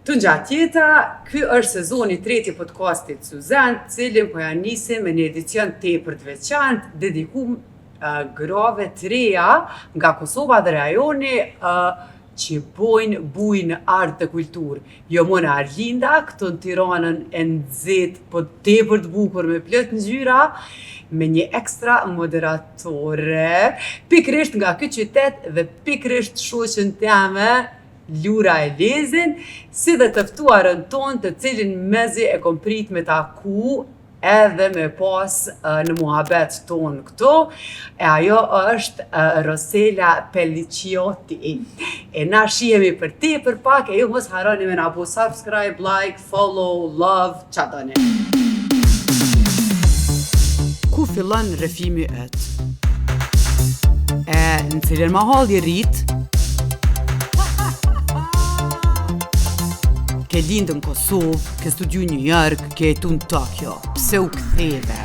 Tungjatjeta, ky është sezoni i tretë i podcastit Suzan, cilin po ja nisim me një edicion tepër të veçantë, dedikum uh, grave të reja nga Kosova dhe rajoni uh, që bojnë bujë në art dhe kulturë. Jom unë Arlinda, këtu në Tiranën e nxehtë, po tepër të bukur me plot ngjyra, me një ekstra moderatore, pikërisht nga ky qytet dhe pikërisht shoqen teme, Lura Elezin, si dhe të ftuarën tonë të cilin mezi e kom prit me taku edhe me pas në muhabet tonë këtu, e ajo është Rosela Pelliciotti. E na shihemi për tepër pak, e ju mos harroni me na bo subscribe, like, follow, love, qa doni. Ku fillon rrëfimi yt? E në cilën mahallë je rrit? Ke lindë në Kosovë, ke studiu në New York, ke jetu në Tokyo. Pse u ktheve?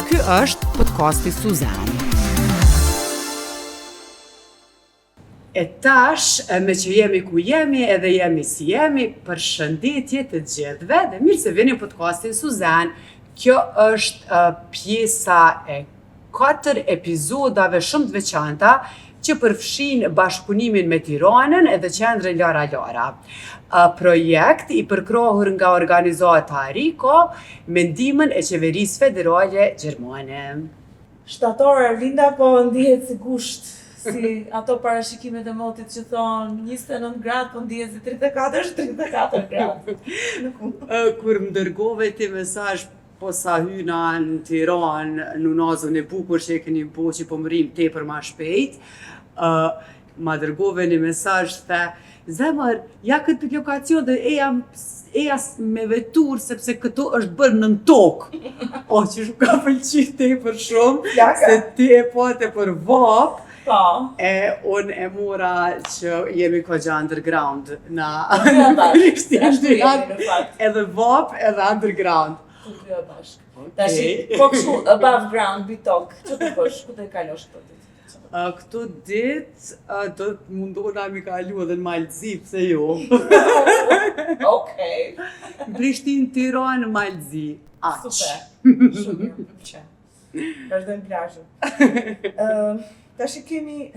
Ky është podcasti Suzan. E tash, me që jemi ku jemi edhe jemi si jemi, përshëndetje të gjithëve dhe mirë se vini në podcastin Suzan. Kjo është uh, pjesa e katër epizodave shumë të veçanta që përfshin bashkëpunimin me Tiranën edhe qendrën Lara Lara. Uh, projekt i përkrahur nga organizata Riko me ndihmën e qeverisë federale gjermane. Shtator Arlinda po ndihet si gusht, si ato parashikimet e motit që thonë 29 gradë, po ndihet si 34, është 34 gradë. Kur më dërgove ti mesazh po sa hyna në Tiranë, në unazën e bukur që e keni bo që po mrrim tepër ma shpejt, uh, ma dërgove një mesazh the, zemër, ja këtë lokacion dhe eja, eja me vetur sepse këtu është bërë nën tokë. O, që shumë ka pëlqy tepër shumë, Flaka. se ti e pate për vapë, Po. E unë e mora që jemi kogja underground na Prishtinë. Ashtu jemi në fakt. Edhe vapë edhe underground. Të dyja bashkë. Okay. Tashi, po kështu above ground, mbi tokë, që të bësh, ku do i kalosh këto ditë? Këto ditë do të mundohna mi kalu edhe në Mal të Zi, pse jo? Okej. Në Prishtinë, Tiranë, Mal të Zi. Aq. Super. Shumë mirë, më pëlqen. Vazhdojmë plazhin. Ëm, tash kemi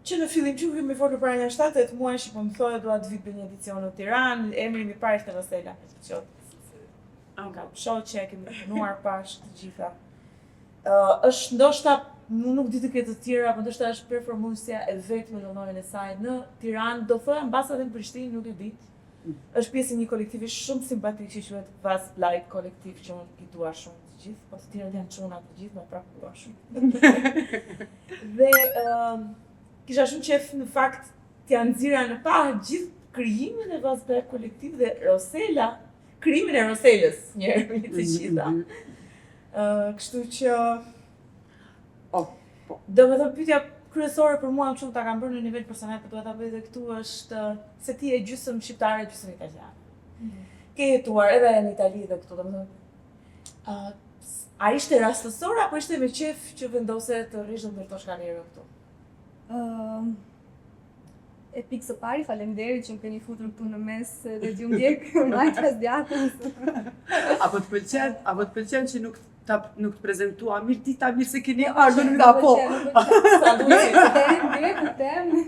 që në fillim që kemi folur para një 7-8 muajsh po më thoje dua të vi të bëj një edicion në Tiranë, emri im i parë ishte Rosela Pelliciotti. Kam shoqe, kemi punuar bashkë të gjitha. Uh, është ndoshta nuk, nuk di të ketë të tjera, por ndoshta është performuesja e vetme në llojin e saj në Tiranë, do thoja mbase edhe në Prishtinë, nuk e di. Është pjesë e një kolektivi shumë simpatik që quhet Vas Light Kolektiv, që unë i dua shumë të gjithë, po të tjerët janë çuna të gjithë, ma prapë dua shumë. Dhe uh, kisha shumë qef në fakt t'ja nxirra në pah gjithë krijimin e Vas Black Kolektiv dhe Rosela, krijimin e Roselës, një herë mbi të gjitha. Mm -hmm. Uh, kështu që oh, po. Do me thënë pyetja kryesore për mua më shumë ta kam bërë në nivel personal, po dua ta bëj edhe këtu është se ti je gjysmë shqiptare, gjysmë italiane. Mm -hmm. Ke jetuar edhe në Itali dhe këtu, domethënë. Uh, a ishte rastësore apo ishte me qef që vendose të rrish dhe ndërtosh karrierën këtu? Ëm uh, E pikë së pari, faleminderit që më keni futur këtu në mes dhe t'ju ndjek majtas djathtas. Apo të pëlqen, apo të pëlqen që nuk ta nuk të prezantua mirë dita mirë se keni ardhur në apo. Sa duhet të them, direkt në temë.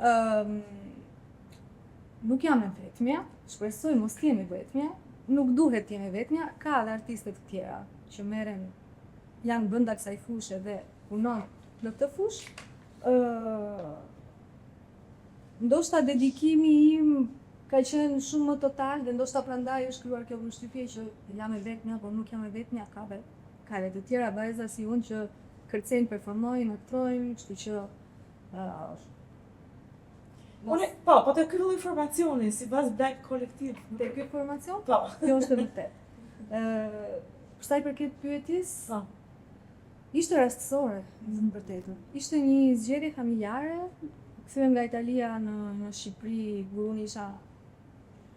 Ëm nuk jam e vetmja, shpresoj mos të jem e vetmja, nuk duhet të jem e vetmja, ka edhe artiste të tjera që merren janë brenda kësaj fushe dhe punon në këtë fushë. Ë ndoshta dedikimi im ka qenë shumë më total dhe ndoshta prandaj është krijuar kjo përshtypje që jam e vetmja, por nuk jam e vetmja, ka dhe ka edhe të tjera vajza si unë që kërcejnë, performojnë, aktrojnë, kështu që uh, Unë, po, po te ky lloj formacioni, si Vas Black Kolektiv. Te ky formacion? Po. Kjo është e vërtetë. Ë, për sa i përket pyetjes, po. Ishte rastësore, në të vërtetën. Ishte një zgjedhje familjare, u kthyem nga Italia në në Shqipëri kur unë isha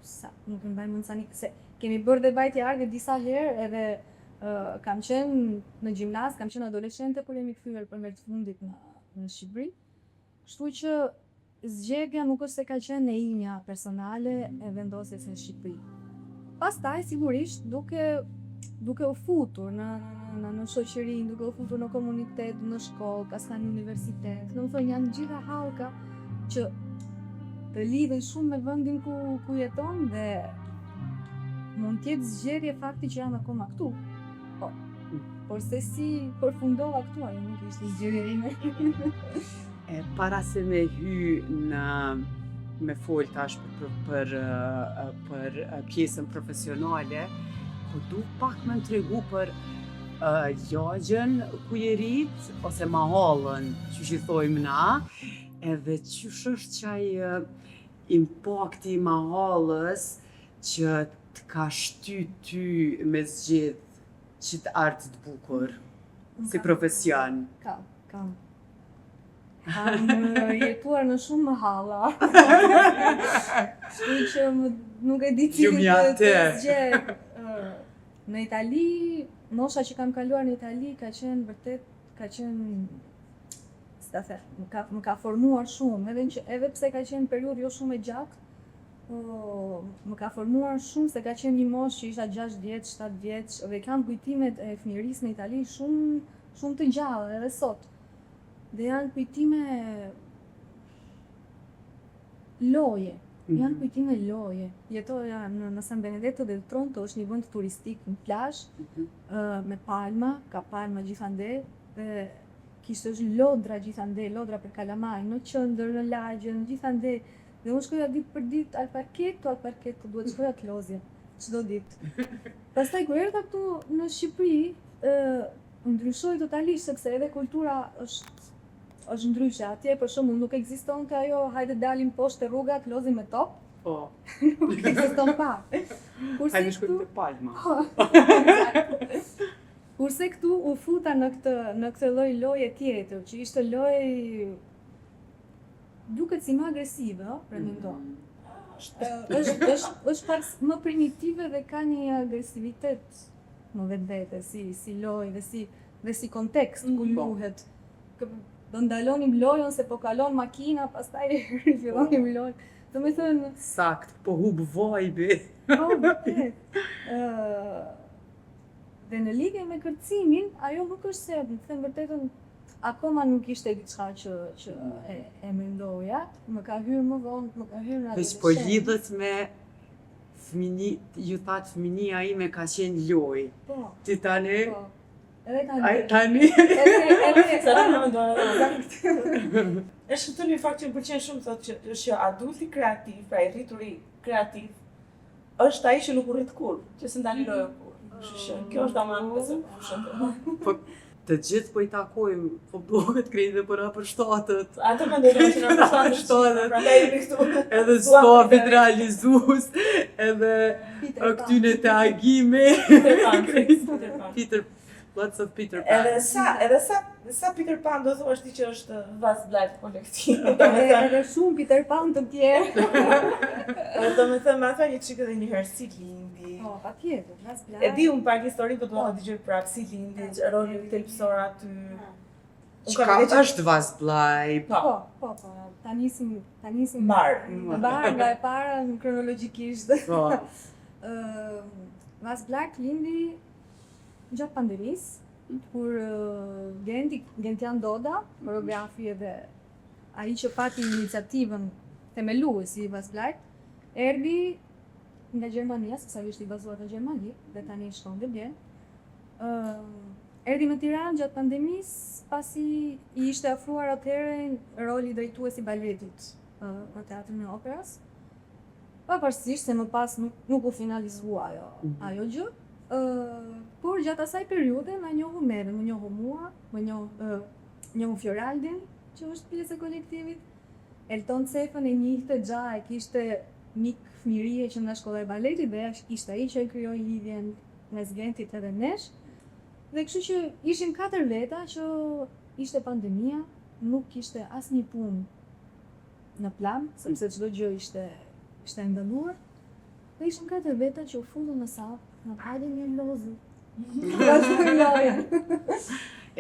sa, nuk e mbaj mend sa se kemi bërë dhe vajtje ardhje disa herë edhe uh, kam qenë në gjimnaz, kam qenë adoleshente kur jemi kthyer për herë të fundit në në Shqipëri. Kështu që zgjedhja nuk është se ka qenë e imja personale e vendosjes në Shqipëri. Pastaj sigurisht duke duke u futur në në në shoqëri, duke u futur në komunitet, në shkollë, pastaj në universitet. Domethënë janë gjitha hallka që të lidhen shumë me vendin ku ku jeton dhe mund të jetë zgjedhje fakti që jam akoma këtu. Po. Por se si përfundova këtu, ajo nuk ishte zgjedhja ime. E para se me hy në me fol tash për për për, për pjesën profesionale, po du pak me më tregu për uh, lagjen ku je rrit ose mahallën, qysh i thojmë na, edhe qysh është qaj uh, impakti i mahallës që të ka shty ty me zgjedh qit art të bukur si profesion. Kam, kam. Kam jetuar në shumë mahalla. Kështu që më, nuk e di cilin të, të zgjedh. Në Itali, mosha që kam kaluar në Itali ka qenë vërtet, ka qenë si ta them, më ka më ka formuar shumë, edhe që edhe pse ka qenë periudhë jo shumë e gjatë, po më ka formuar shumë se ka qenë një moshë që isha 6 vjeç, 7 vjeç dhe kam kujtimet e fëmijërisë në Itali shumë shumë të gjalla edhe sot. Dhe janë kujtime loje, mm -hmm. janë kujtime loje. Jetoja në, në San Benedetto del Tronto, është një vend turistik në plazh, mm -hmm. uh, me palma, ka palma gjithandej, dhe kishte është lodra gjithandej, lodra për kalamaj, në qendër, në lagje, në gjithandej. Dhe unë shkoja ditë për ditë al parchetto, al parchetto, duhet shkoja të lozja, çdo ditë. Pastaj kur erdha këtu në Shqipëri, ë ndryshoi totalisht sepse edhe kultura është është ndryshe. Atje për shembull nuk ekzistonte ajo hajde dalim poshtë te rruga të lozim me top. Po. nuk ekziston pa. Kurse hajde shkojmë te palma. Po. Kurse këtu u futa në këtë në këtë lloj loje tjetër, që ishte lojë duket si më agresive, ëh, pretendon. Mm. Është është është pak më primitive dhe ka një agresivitet në vetvete, si si lojë dhe si dhe si kontekst ku mm, po. luhet. Do ndalonim lojën se po kalon makina, pastaj rifillonim po. lojën. Domethënë Sakt, po hup vibe. Po, vërtet. Ë Dhe në lidhje me kërcimin, ajo nuk është se, të them vërtetën, akoma nuk ishte diçka që që e, e mendoja, më ka hyrë më vonë, më ka hyrë në adoleshencë. Veç po lidhet me fëmini, ju thatë fëminia ime ka qenë lojë. Po. Ti tani? Po. Edhe tani. Ai tani. Edhe edhe sa ta mendoj edhe. Është këtu një fakt që më pëlqen shumë thotë që është që adulti kreativ, pra i rrituri kreativ, është ai që nuk u rrit kurrë, që s'e ndalon lojën kurrë. Kështu që kjo është tamam besoj fushën tonë. Po të gjithë po i takojmë, po duket krejt dhe po na përshtatet. Ato mendoj që na përshtatet. Prandaj jemi këtu. Edhe stafit realizues, edhe këtyne te Agimi. Peter Pan, Peter Pan. Peter, lots of Peter Pan. Edhe sa, edhe sa, sa Peter Pan do thuash ti që është Vas Black kolektiv. Domethënë edhe shumë Peter Pan të tjerë. Domethënë, ma thua një çikë edhe një herë si lindi. Po, patjetër, Vas Black. E di unë pak histori, po dua ta dëgjoj prapë si lindi, roli thelbësor aty. Çka është Vas Black? Po, po, po, po. Ta nisim, ta nisim. Mbar. Mbar nga e para kronologjikisht. Po. Ë, Vas Black lindi gjatë pandemisë, kur Genti, Gentian Doda, koreografi edhe ai që pati iniciativën themeluesi i Vas Black, erdhi nga Gjermania, sepse ai është i bazuar në Gjermani dhe tani shkon dhe vjen. Ë erdhi në Tiranë gjatë pandemisë, pasi i ishte ofruar atëherë roli drejtues i baletit në Teatrin e Operas. Pavarësisht se më pas nuk, nuk u finalizua ajo, mm -hmm. ajo gjë, ë por gjatë asaj periudhe na njohu neve, më njohu mua, më njohu ë njohu Fioraldin, që është pjesë e kolektivit. Elton Cefën e njihte xha, e kishte mik fëmijërie që nga shkolla e baletit dhe ishte ai që e krijoi lidhjen mes Gentit edhe nesh. Dhe kështu që ishim katër veta që ishte pandemia, nuk kishte asnjë punë në plan, sepse çdo gjë ishte ishte e ndaluar. Dhe ishim katër veta që u futëm në sallë, na hajde një lozim. Vazhdojmë lojën.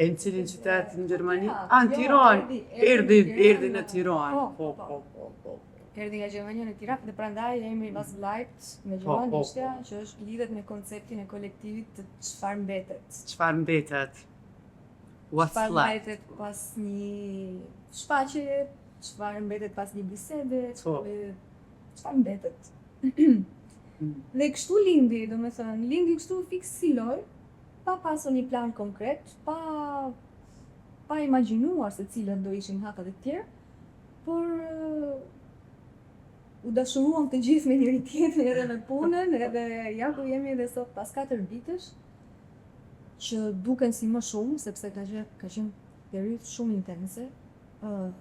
E në cilin qytet në Gjermani? Tiranë. A, në Jo, Tiranë. erdhi- Erdhi, erdhi erdhi në Tiranë. Tiranë. Po, Po, po. po, po, po. Erdhi nga Gjermania në Tiranë dhe prandaj emri Was bleibt në Po, po, gjermanishtja që është lidhet me konceptin e kolektivit të çfarë mbetet. Çfarë mbetet? What's Çfarë left? mbetet pas një shfaqjeje, çfarë mbetet pas një bisede, Po. çfarë mbetet, çfarë mbetet. Dhe kështu lindi, do me thënë, lindi kështu fiks si lojë, pa pasur një plan konkret, pa pa imagjinuar se cilët do ishin hapat e tjerë, por ë, u dashuruam të gjithë me njëri tjetrin edhe me punën, edhe ja ku jemi edhe sot pas 4 vitesh, që duken si më shumë, sepse ka qenë ka qenë periudhë shumë intense, ë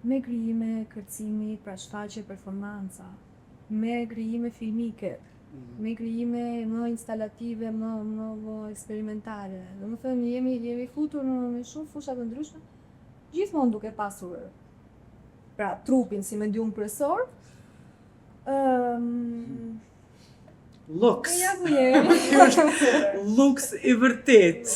me krijime kërcimi, pra shfaqje, performanca, me krijime filmike, me krijime më instalative, më më më eksperimentale. Domethënë jemi jemi futur në, në shumë fusha të ndryshme, gjithmonë duke pasur pra trupin si medium kryesor. Ëm, Luks. e ja ku jemi. Ky është luks i vërtet.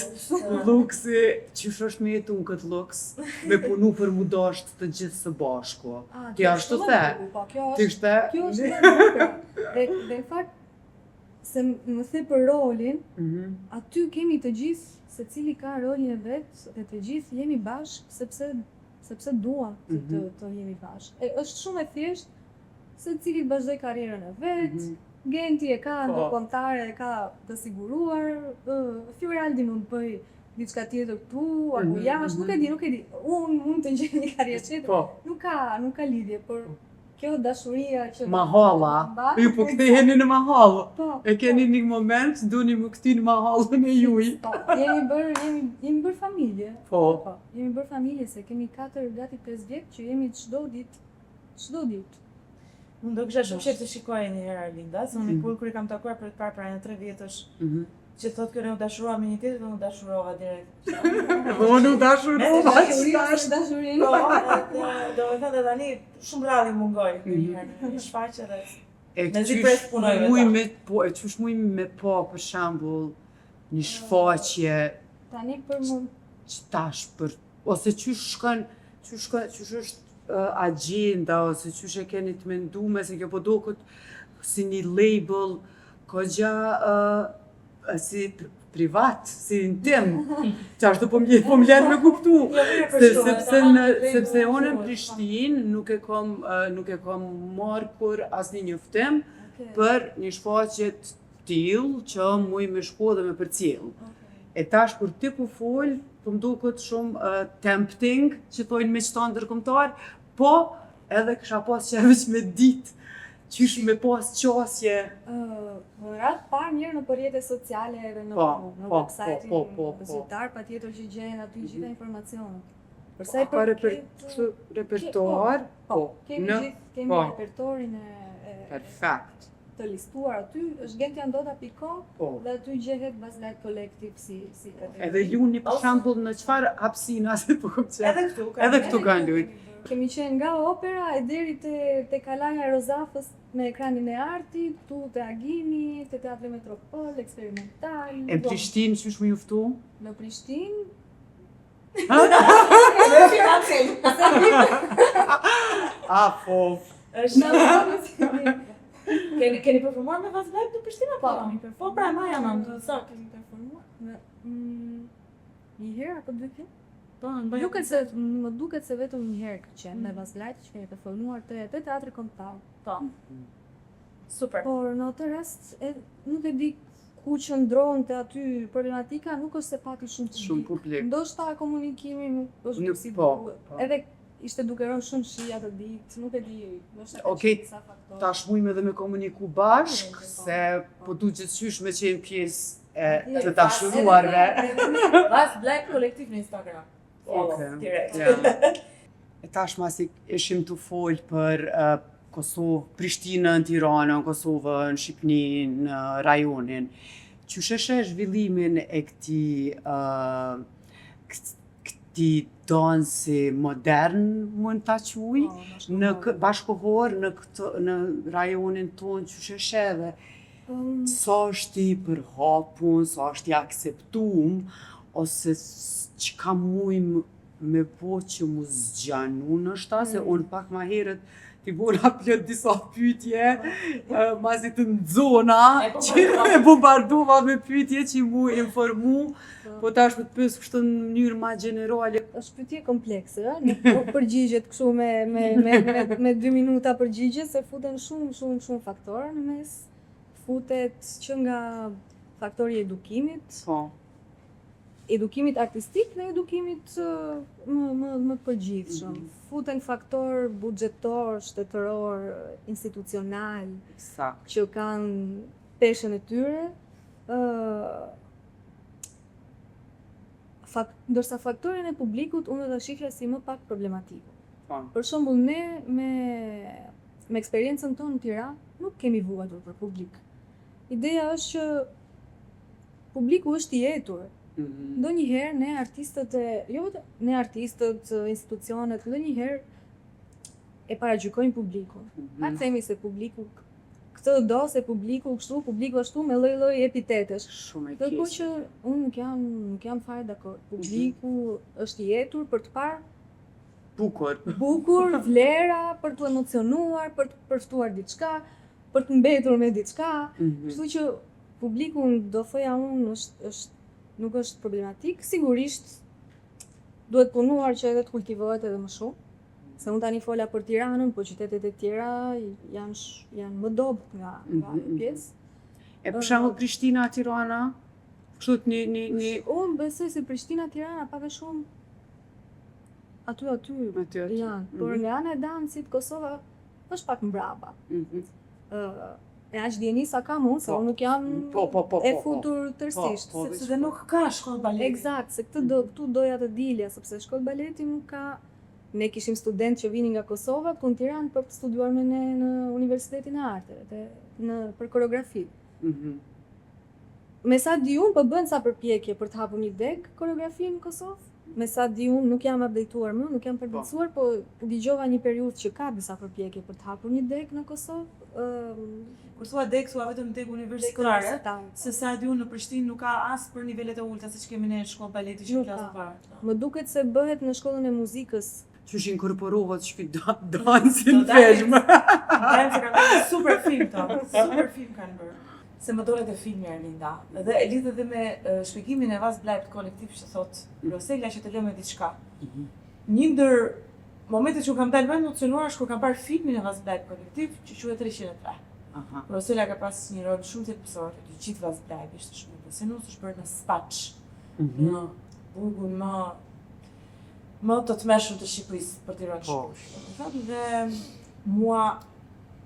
Luksi, qysh është me jetu në këtë luks, me punu për mu dasht të gjithë së bashku. Ah, Ti kjo ashtu është shumë the. e bukur, Po, kjo Ti është ishte... kjo është më e bukur. Dhe dhe në fakt se më the për rolin, Mhm. aty kemi të gjithë, secili ka rolin e vet dhe të gjithë jemi bashkë sepse sepse duam të, të, Mhm. të jemi bashkë. E, është shumë e thjeshtë, secili të vazhdoj karrierën e vet, Mhm. Genti e ka Po. ndërkombëtare, e ka të siguruar, ë, Fioraldi mund të bëj diçka tjetër këtu apo Mhm, jashtë, nuk e di, nuk e di. Unë mund të gjej një karrierë tjetër. Po, Nuk ka, nuk ka lidhje, por kjo dashuria që mahalla. mban- Ju po ktheheni në mahallë. Po. E keni një moment, duni më kthi në mahallën e juj. Po, jemi bërë jemi jemi bërë familje. Po. Po, jemi bërë familje se kemi 4 gati 5 vjet që jemi çdo ditë, çdo ditë. Unë do kisha shumë qejf të shikoj një herë Arlinda, se unë Mm. kur kur i kam takuar për të parë para një 3 vjetësh, Mhm. që thotë kjo ne u dashurua me një tjetër dhe unë u dashurova direkt. Dhe unë u dashurova Dashuria tash. ose dashurinë. Po, edhe do të thënë dhe tani shumë rrallë i mungoj Mhm. ndonjëherë në një shfaqje dhe E Mezi qysh pres punoj me muj ta. me, po, e qysh muj me pa për shembull një shfaqje Tani për mund që tash për ose qysh shkon, qysh shkon, qysh është uh, agenda ose qysh e keni të menduar se kjo po duket si një label kogja uh, si pr- privat, si intim. Që ashtu po më po më lën me kuptu. Jo, mirë për Se, shumë, sepse tamam, në label sepse unë në quhet, Prishtinë nuk e kam uh, nuk e kam marrë kur asnjë njoftim Okej. për një shfaqje të tillë që muj me shku dhe me përcjell. E tash kur ti po fol, po më duket shumë uh, tempting, që thojnë me qëta ndërkombëtar, po edhe kisha pas që veç me ditë, qysh me pas qasje. Ë, në radhë të parë mirë në për rrjete sociale edhe në Po, në po, website-in po, po, po, po. zyrtar, patjetër që gjejnë aty gjitha informacionet. Për sa i A ka reper, përket kështu repertoar? po, kemi në gjithë kemi po. repertorin e, e Perfekt. të listuar aty, është gentiandota.com Po. dhe aty gjehet Was bleibt Collective si si kategori. Edhe luni për Ose- shembull në çfarë hapësina se po kom qenë. Edhe këtu ka. Edhe këtu kanë lujt. Kemi qenë nga opera e deri te te Kalaja e Rozafës me ekranin e artit, këtu te Agimi, te Teatri Metropol, eksperimental. E në Prishtinë qysh më njoftu? Në Prishtinë, Me financim. A, po. Është në Keni keni performuar me Was bleibt në Prishtinë apo? Po, jo? kemi performuar. Po pra, maja mam, do të thot. Kemi performuar në mm, një herë apo dy herë? Po, në bëj. Duket se më duket se vetëm një herë ka qenë me Mm. Was bleibt që kemi performuar te te Teatri Kombëtar. Po. Super. Por në atë rast e, nuk e di ku qëndronte aty problematika, nuk është se pati shumë publik. Shumë publik. Ndoshta komunikimi nuk është Nuk- si po, duhet. po. Edhe ishte duke rënë shumë shi atë ditë, nuk e di, ndoshta ka Okej, qenë disa faktorë. Tash mujmë edhe me komuniku bashk, Po, se po du gjithçysh me qenë pjesë e të Edhe- dashuruarve. edhe- Was bleibt Collective në Instagram. Okej. Direkt. Ja. E tash masi ishim të fol për uh, Kosovë, Prishtinën, Tiranën, Kosovën, Shqipëninë, uh, rajonin. Qysh e sheh zhvillimin e këtij uh, këtij dansi modern, mund ta quaj, Po, bashkëkohor. në kë, bashkëkohor në këtë në rajonin tonë qysh e sheh dhe Um, sa është i përhapun, sa është i akceptum, ose çka mujmë me bo që mu zgjanu ndoshta, se mm. unë pak ma herët t'i bona plot disa pytje, uh, masi të nxona, po, që po. e bombardova me pytje që mu informu, po, po tash po të pys kështu në mënyrë ma gjenerale. Është pytje komplekse, ë? nuk po përgjigjet kështu me, me, me, me, me dy minuta përgjigje, se futen shumë, shumë, shumë faktorë në mes, futet që nga faktori i edukimit, po. edukimit artistik dhe edukimit më më më të përgjithshëm. Mm -hmm. Futen faktor buxhetor, shtetëror, institucional, Sakt. që kanë peshën e tyre. ë Fak, ndërsa faktorin e publikut unë do ta shihja si më pak problematik. Po. Për shembull ne me me eksperiencën tonë në Tiranë nuk kemi vuajtur për publik. Ideja është që Publiku është i etur. Ndonjëherë ne artistët e, jo vetëm ne artistët, institucionet, ndonjëherë e paragjykojmë publikun. Mm -hmm. Pa themi se publiku këtë do, se publiku kështu, publiku ashtu me lloj-lloj epitetesh. Shumë e keqe. Ndërkohë që unë nuk jam nuk jam fare dakord. Mhm. Publiku mm -hmm. është i etur për të parë bukur. Bukur, vlera, për t'u emocionuar, për të përftuar diçka, për të mbetur me diçka. Mm -hmm. Kështu që Publiku do thoja unë është është nuk është problematik, sigurisht duhet punuar që edhe të kultivohet edhe më shumë. Se unë tani fola për Tiranën, po qytetet e tjera janë janë më dobët nga nga ajo mhm. pjesë. E për shembull Prishtina, Tirana, kështu të një një një Unë besoj se Prishtina, Tirana pak a shumë aty aty aty aty janë, por mm -hmm. nga ana e dancit Kosova është pak mbrapa. Mm -hmm. E aq dijeni sa kam unë, se po. unë nuk jam po, po, po, e po, po. futur tërësisht. Po, po, sepse dhe nuk ka shkollë baleti. Eksakt, se këtë do, këtu doja të dilja, sepse shkollë baleti nuk ka. Ne kishim studentë që vinin nga Kosova këtu në Tiranë për të studiuar me ne në Universitetin e Arteve, dhe në për koreografi. Mm -hmm. Me sa di unë, po bëhen ca përpjekje për të hapur një degë koreografi në Kosovë. Me sa di unë, nuk jam updateuar më, nuk jam përditësuar, po dëgjova një periudhë që ka disa përpjekje për të hapur një degë në Kosovë. Kur thua degë, thua vetëm degë universitare, se sa di unë në Prishtinë nuk ka as për nivelet e ulëta siç kemi ne në shkollë baleti që klasë të parë. Më duket se bëhet në shkollën e muzikës. Qysh inkorporohet shpi dansi në film. Dansi kanë bërë super film to, super film kanë bërë. Se më dole te filmi Arlinda. Dhe e lidh edhe me shpjegimin e Was Bleibt Kollektiv që thotë Rosela që të lë me diçka. Mm -hmm. Një ndër momentet që unë kam dalë më emocionuar është kur kam parë filmin e Was Bleibt Kollektiv që quhet 303. Aha. Rosela ka pas një rol shumë thelbësor, të gjithë Was Bleibt ishte shumë impresionues, është bërë në Spaç. Mm -hmm. Në burgun më më të tmerrshëm të Shqipërisë për t'i rënë po. shkurt. Dhe mua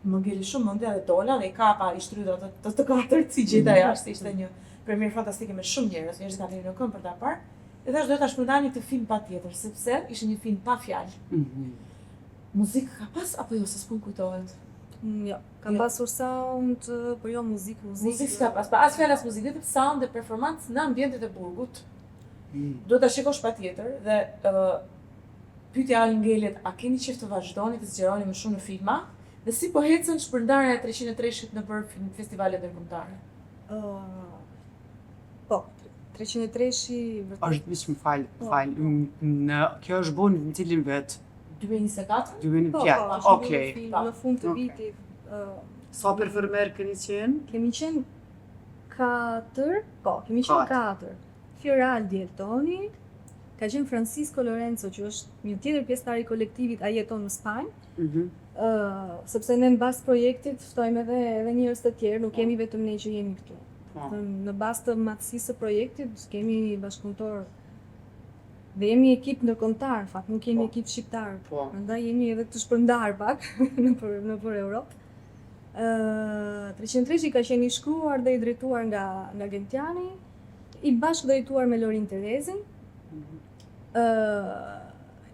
më ngeli shumë mendja dhe dola dhe i kapa, i shtrydha të, të, të katërt si gjeta mhm. jashtë, ishte një premierë fantastike me shumë njerëz, njerëzit kanë qenë në këmbë për ta parë. Dhe thashë do ta shpërndani këtë film patjetër, sepse ishte një film pa fjalë. Mm -hmm. Muzikë ka pas apo jo, se s'po më kujtohet. Mm, jo, ka jo. pasur sound, po jo muzikë, muzikë. Muzikë s'ka pas, pa as fjalë as muzikë, vetëm sound dhe performancë në ambientet e burgut. Mm. Duhet ta shikosh patjetër dhe uh, Pyetja ngelet, a keni qejf të vazhdoni të zgjeroni më shumë në filma? Dhe si po ecën shpërndarja e 303-shit nëpër festivale ndërkombëtare? Uh, po, 303-shi vërtet. Është veç më fal, po. fal, në kjo është bërë në cilin vit? 2024? 2024. Po, po, Okej. Okay. Në fund të vitit. Uh, Sa performer keni qenë? Kemi qenë katër, po, kemi qenë katër. Fioraldi Eltoni, ka qenë Francisco Lorenzo që është një tjetër pjesëtar i kolektivit, ai jeton në Spanjë. Mm -hmm. uh, sepse ne në bazë projektit ftojmë edhe edhe njerëz të tjerë, nuk jemi vetëm ne që jemi këtu. Po. Në, në bazë të madhësisë së projektit kemi bashkëpunëtor dhe jemi ekip ndërkombëtar, në fakt nuk jemi po. ekip shqiptar. Po. Prandaj jemi edhe të shpërndar pak nëpër nëpër Europë. Ë uh, 303 ka qenë i shkruar dhe i drejtuar nga nga Gentiani, i bashkëdrejtuar me Lorin Terezin. Ë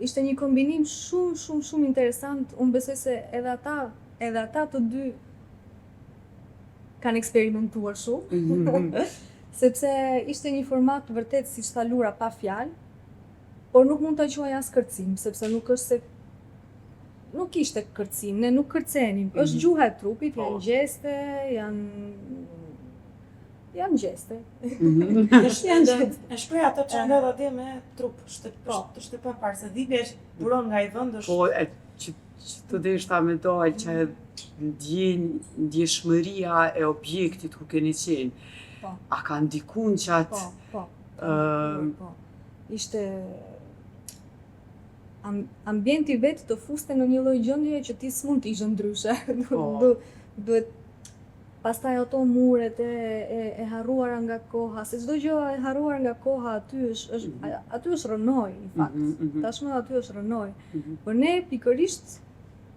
ishte një kombinim shumë shumë shumë interesant. Unë besoj se edhe ata, edhe ata të dy kanë eksperimentuar shumë. Mm -hmm. Sepse ishte një format vërtet siç tha Lura pa fjalë, por nuk mund ta quaj as kërcim, sepse nuk është se nuk ishte kërcim, ne nuk kërcenim. Mm -hmm. Është gjuha e trupit, janë po. gjeste, janë. Janë gjeste. Mhm. Është Janë gjeste. E shpreh ato që ndodh atje me trup, është Po. është e paparë, se dhimbja është buron nga ai vend është Po, e, që, që të deshta me dalë, që e ndjen, ndjeshmëria e objektit ku keni qenë. Po. A ka ndikun që atë, Po, po. ëm, po. Ishte am, ambienti vetë të fuste në një lloj gjendje që ti s'mund të ishe ndryshe. Po. Du, duhet pastaj ato muret e, e, e harruara nga koha, se çdo gjë e harruar nga koha aty është është Mhm. aty është rrënoj në fakt. Mhm, mhm. Tashmë aty është rrënoj. Mhm. Por ne pikërisht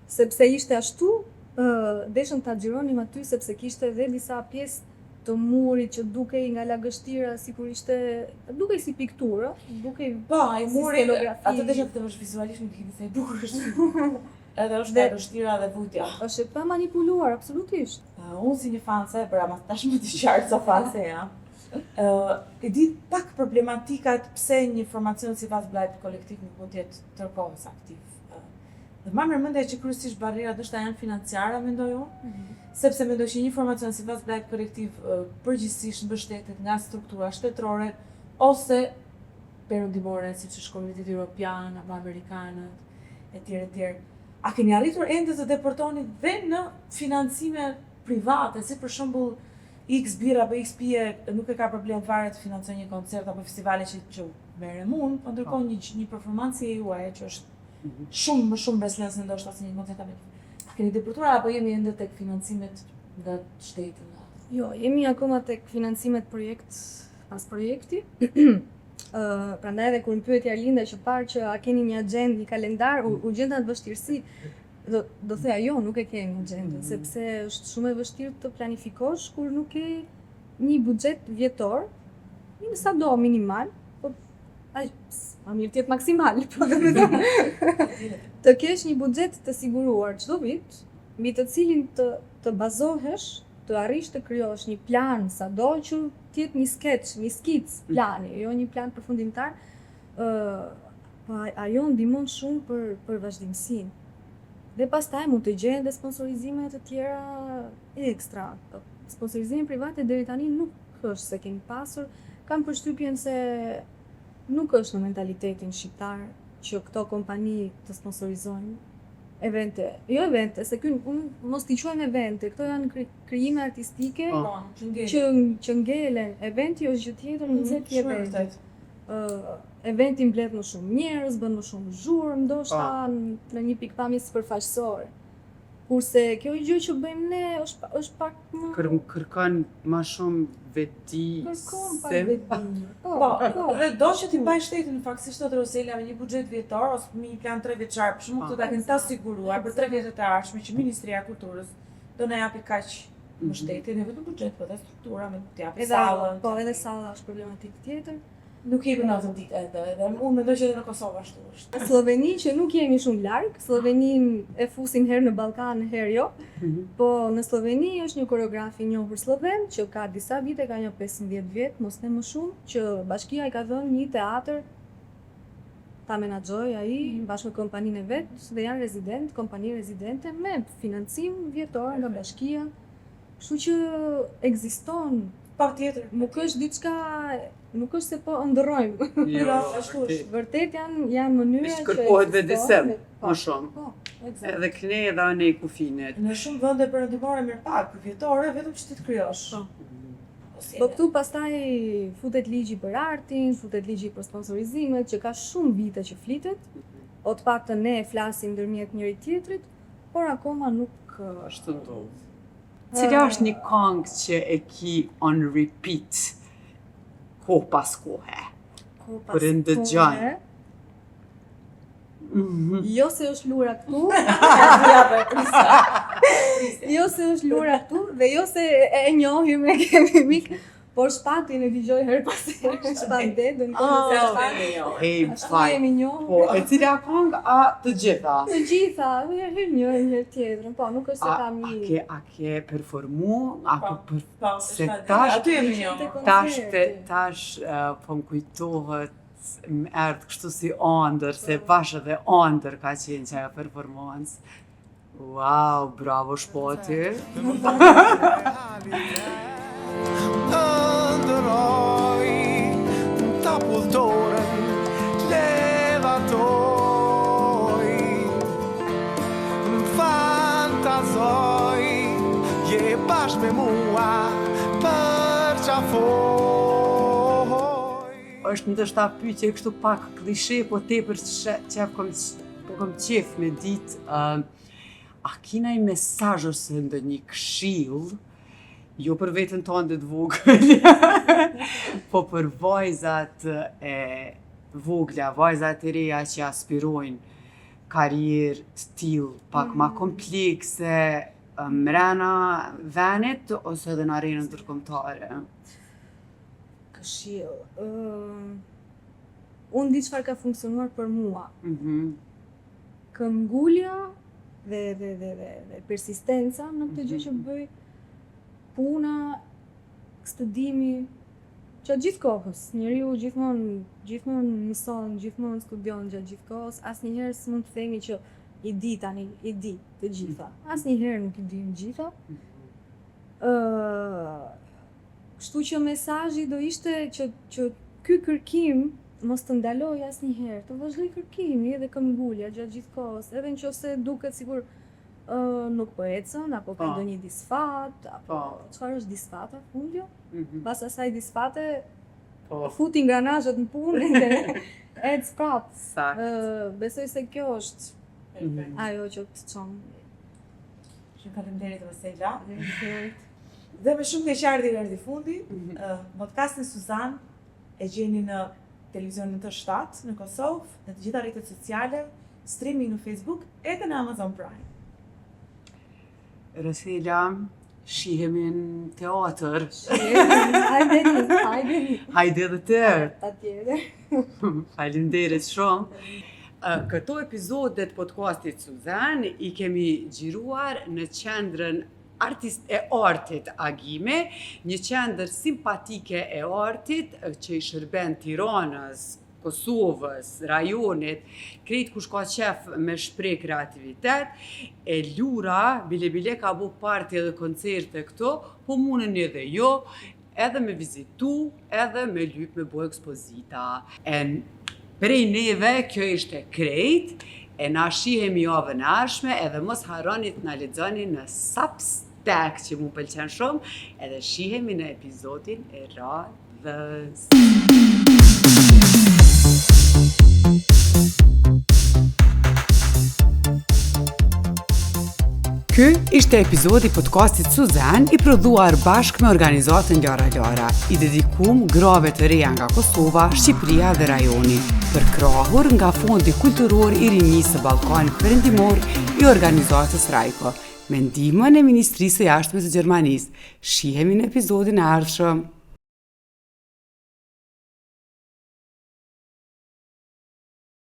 sepse ishte ashtu, ë deshëm ta xhironim aty sepse kishte edhe disa pjesë të murit që dukej nga lagështira sikur ishte dukej si pikturë, dukej Po, ai Si muri, skenografi. atë desha të them është vizualisht më duket se i bukur është. Edhe është Dhe- nga vështira dhe vutja. është e pa manipuluar absolutisht. Uh, unë si një fanse, bëra mas tashmë të qartë sa fanse jam. Uh, e di pak problematikat pse një formacion si Vas Blajt kolektiv nuk mund të jetë tërkohës aktiv. Uh, dhe ma merr mendja që kryesisht barrierat ndoshta janë financiare, mendoj unë, sepse mendoj që një formacion si Vas Blajt kolektiv uh, përgjithsisht mbështetet nga struktura shtetërore ose perëndimore, siç është komuniteti europian apo amerikanët etj etj. A keni arritur ende të depërtoni dhe në financime private, si për shembull X birra apo X pije nuk e ka problem fare të financojë një koncert apo festivale që që merrem unë, po ndërkohë një një performancë e juaj që është Mhm. shumë më shumë mbresëlënëse ndoshta se një koncert apo. A keni depërtuar apo jemi ende tek financimet nga shteti? Nga... Jo, jemi akoma tek financimet projekt pas projekti. Ë, prandaj edhe kur më pyeti Arlinda që parë që a keni një agjendë, një kalendar, u, u gjenda në vështirësi. Do do thoja jo, nuk e kemi agjendën, Mm. sepse është shumë e vështirë të planifikosh kur nuk ke një buxhet vjetor, një sa do minimal, po ai ma mirë të jetë maksimal, po domethënë të kesh një buxhet të siguruar çdo vit, mbi të cilin të të bazohesh, të arrish të krijosh një plan sado që të jetë një skeç, një skicë plani, jo një plan përfundimtar, ë po a- ajo ndihmon shumë për për vazhdimsinë. Dhe pastaj mund të gjenden dhe sponsorizime të tjera ekstra. Po, Sponsorizime private deri tani nuk është se kemi pasur. Kam përshtypjen se nuk është në mentalitetin shqiptar që këto kompani të sponsorizojnë evente, jo evente, se ky unë mos t'i quajmë evente, këto janë kri, krijime artistike Po. Po, që ngel. që që ngelen. Eventi është gjë tjetër, mm -hmm, Shumë e vërtet. ë eventi mbledh më shumë njerëz, bën më shumë zhurmë, ndoshta në në një pikpamje sipërfaqësore. Kurse kjo gjë që bëjmë ne është pa- është pak më Kër, kërkon ma shumë vetdi kërkon pak se vetëdije. Po, Po, po. dhe do që t'i mbaj shteti në fakt si thotë Rosela me një buxhet vjetor ose me një plan 3 vjeçar, për shembull, Po. këto ta kenë ta siguruar për 3 vjetët e ardhshme që Ministria e Kulturës do na japi kaq mbështetje, ne vetëm buxhet, po edhe struktura me të japi Edhe sallën. po, edhe salla është problematik tjetër. Nuk jemi në atë ditë edhe, edhe unë mendoj që edhe në Kosovë ashtu është. Në Sloveni që nuk jemi shumë larg, Slovenin e fusin herë në Ballkan, herë jo. Mhm. Po në Sloveni është një koreograf i njohur sloven që ka disa vite, ka një 15 vjet, mos ne më shumë, që bashkia i ka dhënë një teatr ta menaxhoj ai bashkë me kompaninë e vet dhe janë rezident, kompani rezidente me financim vjetor nga bashkia. Kështu që ekziston, Patjetër. nuk është diçka, nuk është se po ëndërrojmë. Jo, ashtu është. vërtet. Vërtet janë janë mënyra Veç që kërkohet ekzistojnë vetëdijsim, dhe- Po, Më shumë. Po, eksakt. Edhe këne edhe anej kufinet. Në shumë vende perëndimore merr pak për vjetore vetëm që ti të krijosh. Po. Po si Po e- këtu pastaj futet ligji për artin, futet ligji për sponsorizimet, që ka shumë vite që flitet, o të paktën ne flasim ndërmjet njëri tjetrit, por akoma nuk ë, Ashtu ndodh. Cila është një këngë që e ki on repeat kohë pas kohe? kohë pas Kur e ndëgjojnë. kohe. Mhm. Jo se është lura këtu, Ja, po e prisa. jo se është lura këtu dhe jo se e e njohim e kemi mik, por shpatin e dëgjoj her pas here, shpat dedën, Ah. Se oh, është e njohur. Hej, ashtu faj. jemi njohur. Po, e cila këngë a të gjitha? Të gjitha, herë herë një, herë tjetrën, po nuk është se A, kam a një. ke, a ke performu, a Po. ke për, Po, Se është tash- aty jemi njohur. Te tash, te, koncerti. tash eh, po më kujtohet më erdh kështu si ëndër, se bash edhe ëndër ka qenë që ajo performancë. Wow, bravo Shpoti. Oh. Fluturoj Ta puth dorën T'ledhatoj Më fantazoj Je bashkë me mua Përqafoj Është ndoshta pyetje kështu pak klishe, po tepër qef kom, po kom qef me ditë, uh, a ki naj mesazh ose ndonjë këshill, jo për veten tënde të vogël, po për vajzat e vogla, vajzat e reja që aspirojnë karrierë të tillë pak ma mm. komplekse mrena venit ose edhe në arenën ndërkombëtare. Këshill. Uh, unë di çfarë ka funksionuar për mua. Mm -hmm. Këmbgulja dhe dhe dhe dhe, dhe persistenca në këtë gjë që mhm. bëj, puna, studimi, gjatë gjithë kohës, njeriu gjithmonë gjithmonë mëson, gjithmonë studion gjatë gjithë kohës, asnjëherë s'mund të themi që i di tani, i di të gjitha. Mhm. Asnjëherë nuk i dim të gjitha. Mhm. Ë, kështu që mesazhi do ishte që që ky kërkim mos të ndalojë asnjëherë, të vazhdojë kërkimi edhe këmbgulja gjatë gjithë kohës, edhe nëse duket sikur ë nuk po ecën apo ka po. ndonjë disfat apo po. çfarë është disfata fundja? Mm -hmm. Pas asaj disfate po. futi ingranazhet në punë dhe ec prap. Saktë. Ë besoj se kjo është mm -hmm. ajo që të çon. Shumë faleminderit Rosela. Faleminderit. Dhe me shumë keqardhje erdhi fundi. Mm -hmm. uh, podcastin Suzan e gjeni në televizionin T7 në Kosovë, në të gjitha rrjetet sociale, streaming në Facebook edhe në Amazon Prime. Rosela, shihemi në teatër. Shihemi, hajde, hajde. Hajde edhe ti. Patjetër. Faleminderit shumë. Këto epizode të podcastit Suzan i kemi xhiruar në qendrën artist e artit Agimi, një qendër simpatike e artit që i shërben Tiranës, Kosovës, rajonit, krejt kush ka qef me shpreh kreativitet, e Lura, bile bile ka bo parti edhe koncerte këtu, po munën edhe jo, edhe me vizitu, edhe me lyp me bo ekspozita. E prej neve, kjo ishte krejt, e na shihemi javën e ardhshme, edhe mos harroni të na lexoni në Substack, që mu pëlqen shumë, edhe shihemi në epizodin e radhës. Ky ishte epizodi i podcastit Suzan i prodhuar bashkë me organizatën Lara Lara, i dedikum grave të reja nga Kosova, Shqipëria dhe rajoni, përkrahur nga Fondi Kulturor i Rinisë së Ballkanit Perëndimor i organizatës Rajko, me ndihmën e Ministrisë së Jashtme të Gjermanisë. Shihemi në epizodin e ardhshëm.